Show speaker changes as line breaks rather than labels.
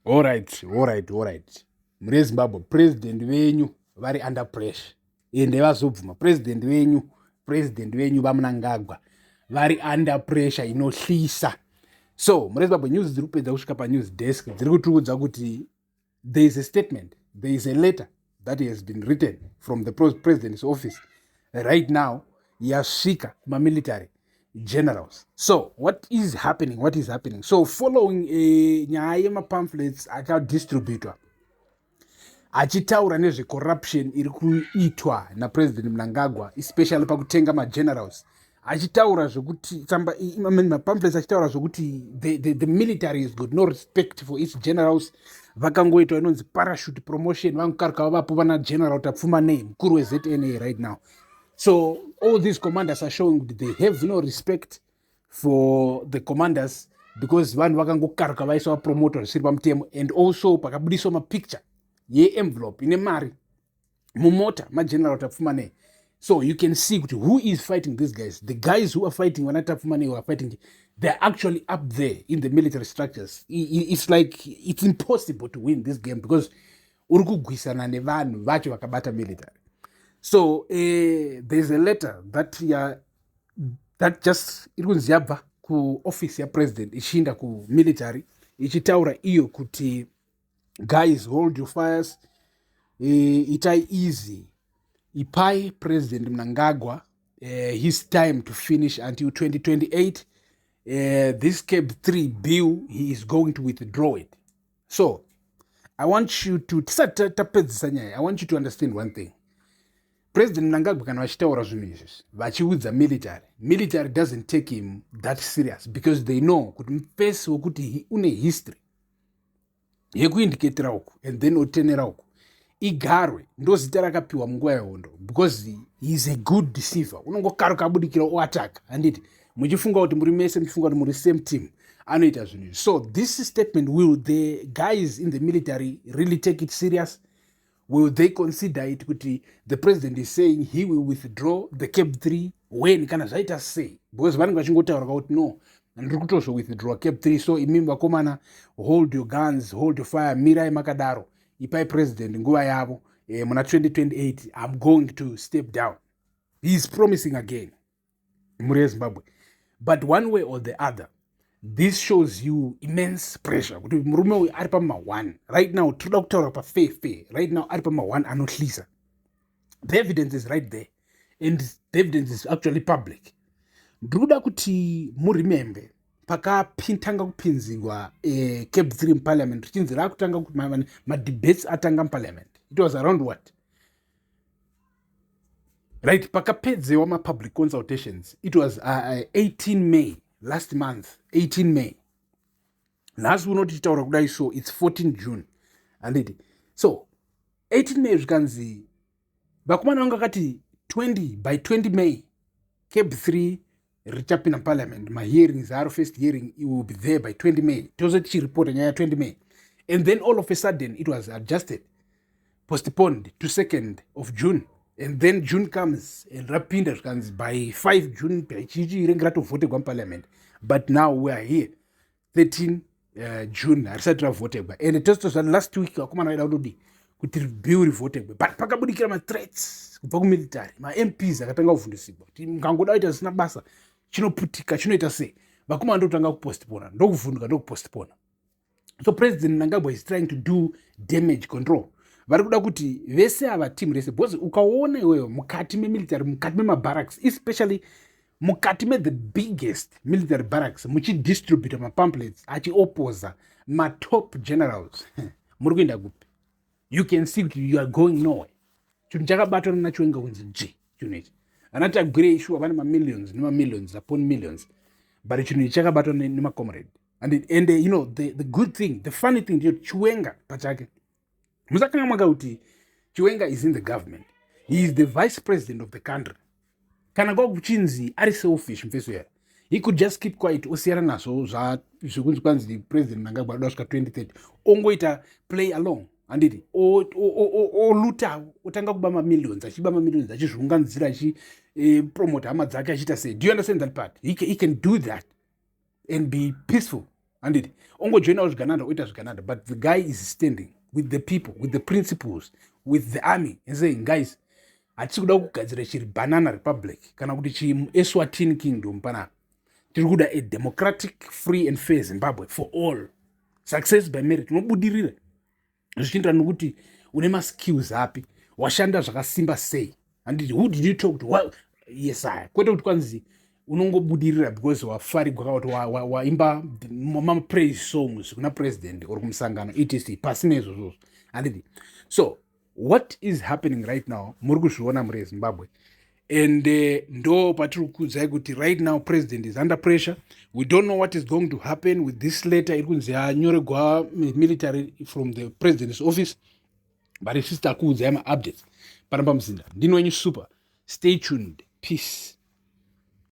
Alright. Mhuri yeZimbabwe, president venyu vari under pressure, ende vazobvuma. President venyu VaMnangagwa vari under pressure inohlisa. So mhuri yeZimbabwe, news dziri kupedza kusvika panews desk dziri kutiudza kuti there is a statement, there is a letter that has been written from the president's office right now, yasvika kumamilitary generals. So what is happening? What is happening? So following nyaya yemapamphlets akadistributwa achitaura nezvecorruption iri kuitwa naPresident Mnangagwa, especially pakutenga magenerals, achitaura zvekuti tsamba, mapamphlets achitaura zvokuti the military has got no respect for its generals, vakangoitwa inonzi parachute promotion, vangokaruka vapo vana General Tapfumanei, mukuru weZNA right now. So all these commanders are showing that they have no respect for the commanders because vanhu vakangokaruka vaiswa, vapromotwa zvisiri pamutemo. And also pakabudiswa mapicture yeenvelope ine mari mumota maGeneral Tapfumanei. So you can see kuti who is fighting these guys. The guys who are fighting vana Tapfumanei, who are fighting, they're actually up there in the military structures. It's like it's impossible to win this game because uri kugwisana nevanhu vacho vakabata military. So there's a letter that just iri kunzi yabva kuoffice yapresident ichiinda kumilitary, ichitaura iyo kuti, "Guys, hold your fires, itai easy, ipai President Mnangagwa his time to finish until 2028. This CAB 3 bill, he is going to withdraw it." So I want you to, tisati tapedzisa nyaya, I want you to understand one thing. President Mnangagwa kana vachitaura zvinhu izvi vachiudza military, military doesn't take him that serious because they know kuti mufesi wekuti une history yekuindiketera uku and then otenera uku. Igarwe ndo zita rakapiwa munguva yehondo because he is a good deceiver. Unongokaruka abudikira oataka, handiti? Muchifunga kuti muri mese, muchifunga kuti muri same team, anoita zvinhu izvi. So this statement, will the guys in the military really take it serious? Will they consider it kuti the president is saying he will withdraw the CAB 3 when kana zvaita sei? Because vanenge vachingotaura kuti, "No, ndiri kutozowithdraw CAB 3, so imimi vakomana, hold your guns, hold your fire, mirai makadaro, ipai president nguva yavo. Muna 2028 I'm going to step down." He is promising again, mhuri yeZimbabwe. But one way or the other, this shows you immense pressure kuti murume uyu ari pama1 right now. Tinoda kutaura pafair fair, right now ari pama1 anohlisa. The evidence is right there and the evidence is actually public. Ndiri kuda kuti muremembe pakatanga kupinzirwa CAB 3 muparliament, richinzi raakutanga, madebates atanga muparliament. It was around what, right? Pakapedzewa mapublic consultations, it was 18 May last month, 18 May. Nhasi uno tichitaura kudai, so it's 14 June, handiti? So 18 May zvikanzi vakomana vanga vakati 20 by 20 May CAB 3 richapinda parliament, mahearings aro, first hearing it will be there by 20 May, tose tichiripota nyaya ya20 May. And then all of a sudden it was adjusted, postponed to 2nd of June. And then June comes and rapinda, zvikanzi by 5 June chichi ringe ratovhotegwa muparliament. But now we are here, 13 June, harisati ravhotegwa. And tose last week vakomana vaida kutodi kuti bill rivhotegwe, but pakabudikira mathreats kubva kumilitary, maMPs akatanga kuvhundusigwa kuti mukangoda kuita zvisina basa, chinoputika, chinoita sei. Vakomana ndokutanga kupostpona, ndokuvhunduka, ndokupostpona. So President Mnangagwa is trying to do damage control. Vari kuda kuti vese ava, team rese, because ukaona iweyo mukati memilitary, mukati memabarracks, especially mukati methe biggest military barracks, muchidistributa mapamphlets achioposa matop generals, muri kuenda kupi? You can see kuti you are going nowhere. Chinhu chakabatwa naChiwenga kunzi g chinhu ichi hana Tagwirei. Shuwa, vane mamillions nemamillions upon millions, but chinhu ichi chakabatwa nemacomrade. And the good thing, the funny thing ndeyoti Chiwenga pachake, musakangamwaka kuti Chiwenga is in the government. He is the vice president of the country. Kana kwakuchinzi ari selfish mufeso yaya, he could just keep quiet, osiyana nazvo zvekunzi kwanzi President Mnangagwa adoda kusvika 2030, ongoita play along, handiti? Olutawo, otanga kuba mamillions, achiba mamillions, achizviunganidzira, achipromota hama dzake, achiita sei. Do you understand that part? He can do that and be peaceful. Handiti ongojoinawo zvigananda, oita zvigananda, but the guy is standing with the people, with the principles, with the army and saying, "Guys, hatisi kuda kugadzira chiri banana republic kana kuti chiEswatini Kingdom panapa. Tiri kuda a democratic, free and fair Zimbabwe for all. Success by merit. Unobudirira zvichienderana nokuti une maskills api, washanda zvakasimba sei." Handiti? Who did you talk to? Well, yes, aya kwete kuti kwanzi unongobudirira because wafarigwa kana kuti waimba mapraise songs kuna president or kumusangano, etc. Pasina izvozvozvo, handiti? So what is happening right now, muri kuzviona muri yeZimbabwe, and ndo patiri kukuudzai kuti right now president is under pressure. We don't know what is going to happen with this letter iri kunzi yanyoregwa military from the president's office, but isusu takuudzai maupdates pano pamuzinda. Ndini wenyu Super. Stay tuned. Peace.